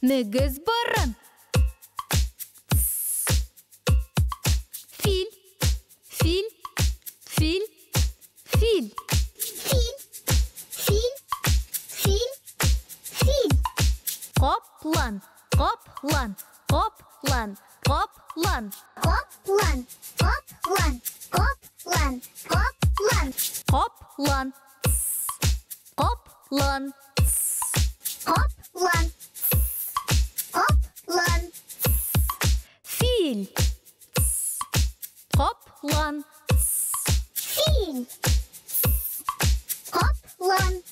Мөгез борын. Фил, фил, фил, фил. Фил, фил, фил, фил. Каплан, каплан, каплан, каплан. Каплан, каплан, каплан, каплан. Каплан. Каплан. Каплан. Каплан. Фил. Каплан. Фил. Каплан.